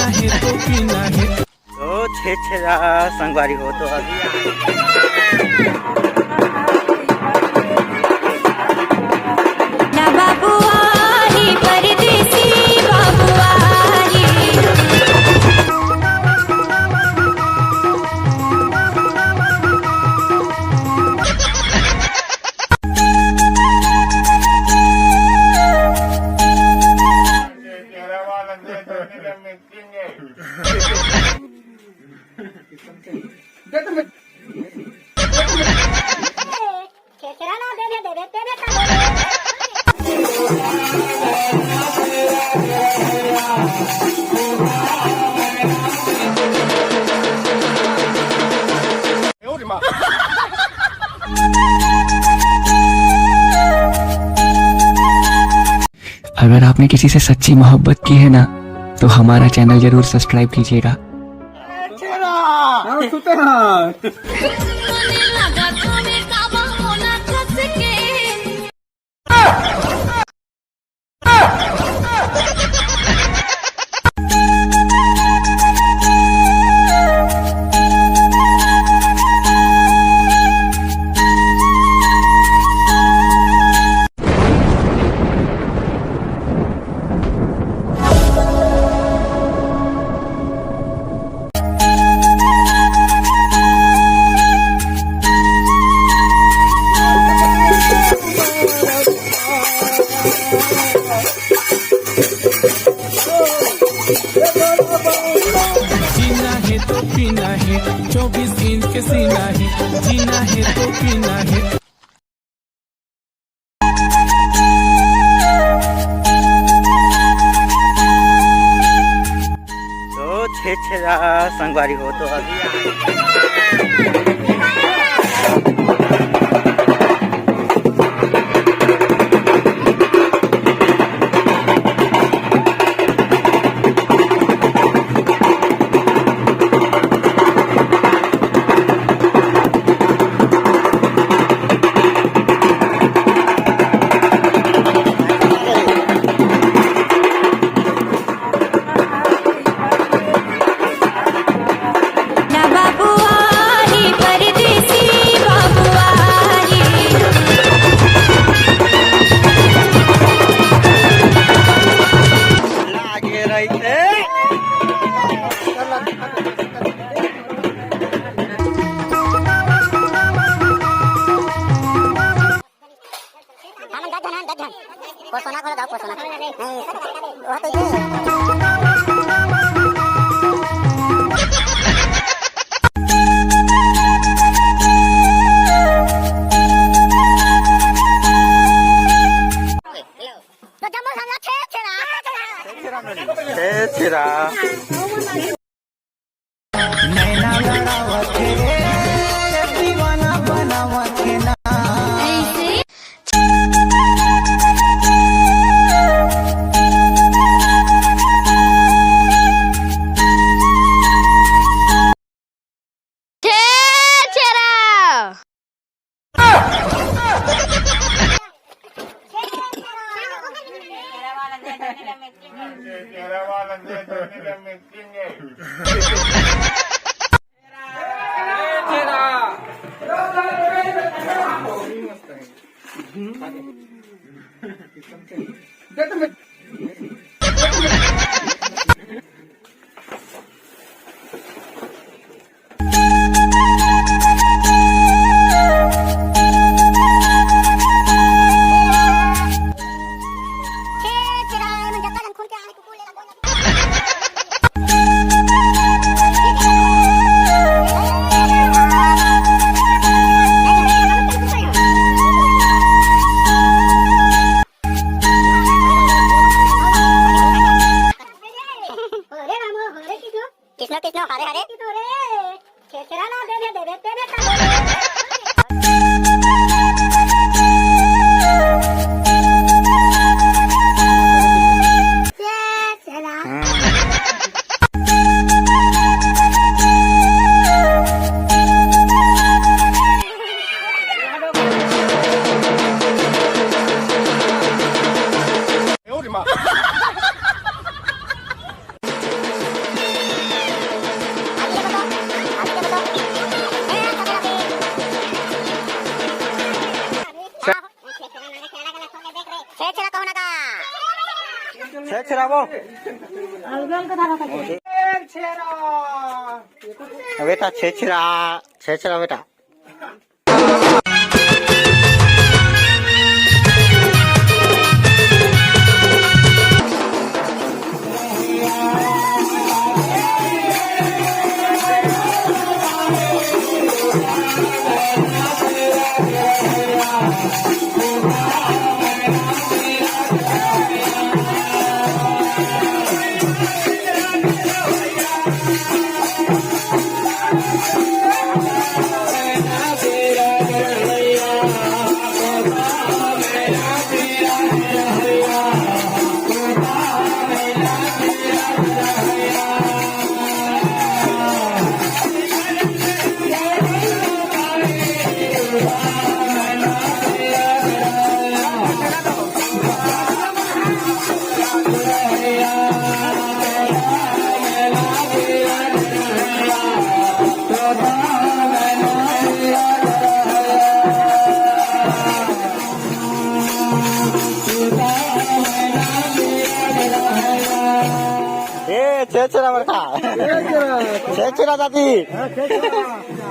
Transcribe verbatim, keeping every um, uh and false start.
तो छेरछेरा संगवारी हो, तो अभी ना बाबू आही, परदेसी बाबू आही। अगर आपने किसी से सच्ची मोहब्बत की है ना, तो हमारा चैनल जरूर सब्सक्राइब कीजिएगा। जीना है तो पीना है, चौबीस इंच के सीना है। जीना है तो पीना है। तो छेरछेरा संगवारी हो, तो अभी ना बाबू आही, परदेसी बाबू आही। लागे रहिते। हमन दस झन हन, दस झन। पोसोना खोलो, जाओ पोसोना। नहीं, वो तो ये। तो जम्मो हमला छे छेरा। छे छेरा। नैना लड़ावत हे, दीवाना बनावत हे ना। छेरछेरा। छेरछेरा वो। अलग अलग धारा का छेरछेरा। बेटा छेरछेरा, छेरछेरा बेटा। ए, छेरछेरा बड़का। छेरछेरा। छेरछेरा दादी। हाँ, छेरछेरा।